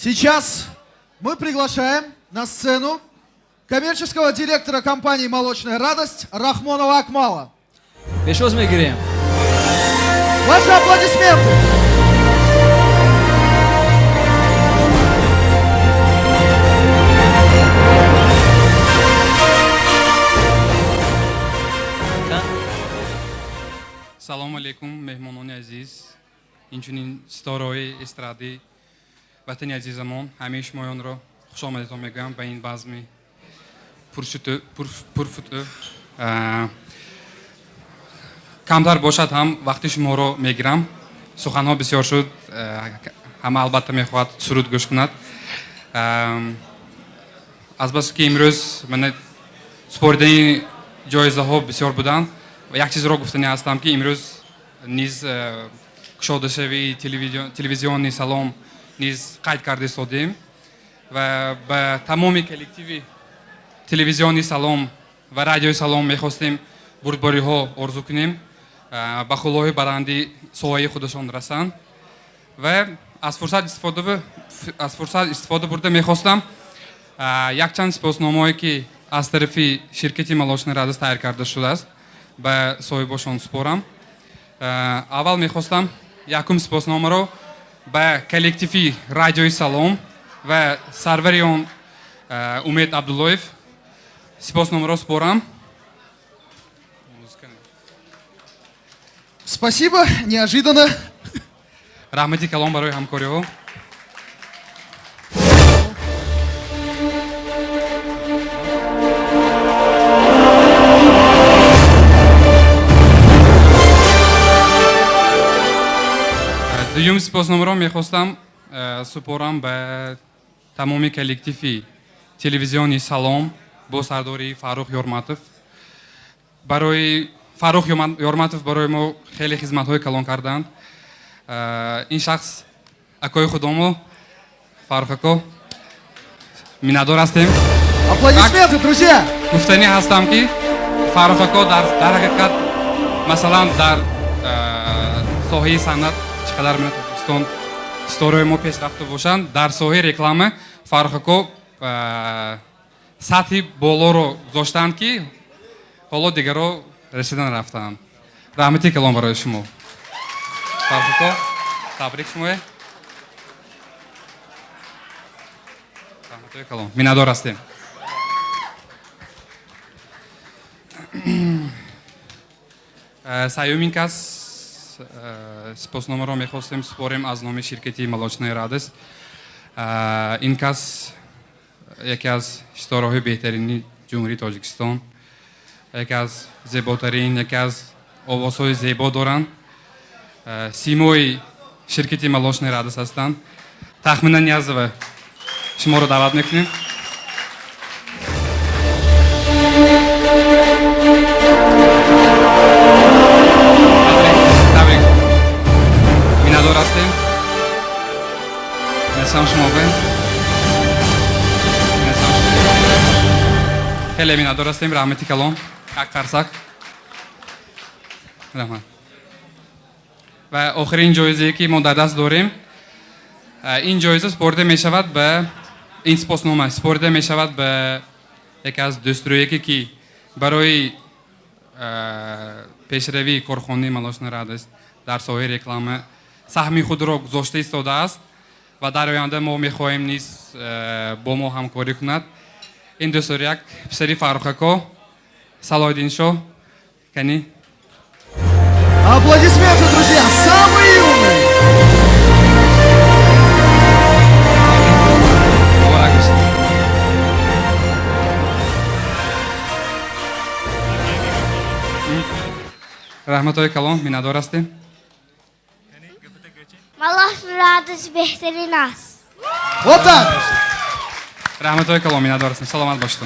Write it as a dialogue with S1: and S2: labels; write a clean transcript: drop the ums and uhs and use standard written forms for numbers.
S1: Сейчас мы приглашаем на сцену коммерческого директора компании «Молочная радость» Рахмонова Акмала.
S2: Пешвоз мегирем.
S1: Ваши аплодисменты!
S3: Салому алейкум, меҳмонони азиз, инчунин ситораҳои эстрадии ватани азизамон. Ҳамаи шумоёнро хушомадетон мегӯям ба ин базми пурфутӯ. Камтар бошад ҳам вақти шуморо мегирам. Суханҳо бисёр шуд, ҳама албатта мехоҳад суруд гӯш кунад. Азбаски имрӯз мана супоридани ҷоизаҳо бисёр буданд ва як чизро гуфтанӣ ҳастам, ки имрӯз низ кушодашавии телевизиони Салом низ қайд карда истодем ва ба тамоми коллективи телевизиони Салом ва радиои Салом мехостем бурдбориҳо орзу кунем, ба хулоҳи баранди соҳаи худашон расанд. Ва аз фурсат истифода бурда мехостам якчанд сипосномаҳое, ки аз тарафи ширкати «Молочная радость» тайёр карда шудааст, ба соҳибошон супорам. Аввал мехостам якум сипосномаро ба коллективи радиои Салом ва сарвари он Умед Абдуллоев сипосномаро супорам.
S1: Спасибо, неожиданно.
S3: Раҳмати калон барои ҳамкориҳо. Дуюм сипосномаро мехостам супорам ба тамоми коллективи телевизиони Салом бо сардории Фаррух Ёрматов. Барои Фаррух Ёрматов барои мо хеле хизматҳои калон карданд. Ин шахс акои худомо, Фаррух ако, миннатдор ҳастем.
S1: Аплодисменты, друзья!
S3: Гуфтанӣ ҳастам, ки Фаррух ако дар ҳақиқат, масалан, дар соҳаи санъат чӣ қадар мана Тоҷикистон ситораҳои мо пешрафта бошанд, дар соҳаи реклама Фаррух ако сатҳи болоро гузоштаанд, ки ҳоло дигарро расида нарафтаанд. Раҳмати калон барои шумо, Фаррух ако, табрик шумое, раҳматҳои калон, миннатдор ҳастем. Сеюмин кас сипосномаро мехостем супорем аз номи ширкати «Молочная радость». Ин кас яке аз ситораҳои беҳтарини Ҷумҳурии Тоҷикистон, яке аз зеботарин, яке аз овозҳои зебо доранд, симои ширкати «Молочная радость» ҳастанд. Тахмина Ниязова, шуморо даъват мекунем. Табрик, миннатдор ҳастем. Месам шумо бе, месам шумо. Хеле миннатдор ҳастем, раҳмати калон, як қарсак, раҳмат. Ва охирин ҷоизае, ки мо дар даст дорем, ин ҷоиза супорида мешавад ба, ин сипоснома супорида мешавад ба яке аз дӯстрӯяке, ки барои пешравии корхонаи «Молочная радость» дар соҳаи реклама саҳми худро гузошта истодааст ва дар оянда мо мехоҳем низ бо мо ҳамкорӣ кунад. Ин дӯсторяк писари Фаррухако, Салоҳиддиншоҳ, кани.
S1: Аплодисменты, друзья! Самый юный!
S3: Муборак бошад. Раҳматҳои калон, миннатдор ҳастем.
S4: Молочная радость беҳтарин аст.
S1: Вот так!
S3: Раҳматҳои калон, миннатдор ҳастем, саломат бошед.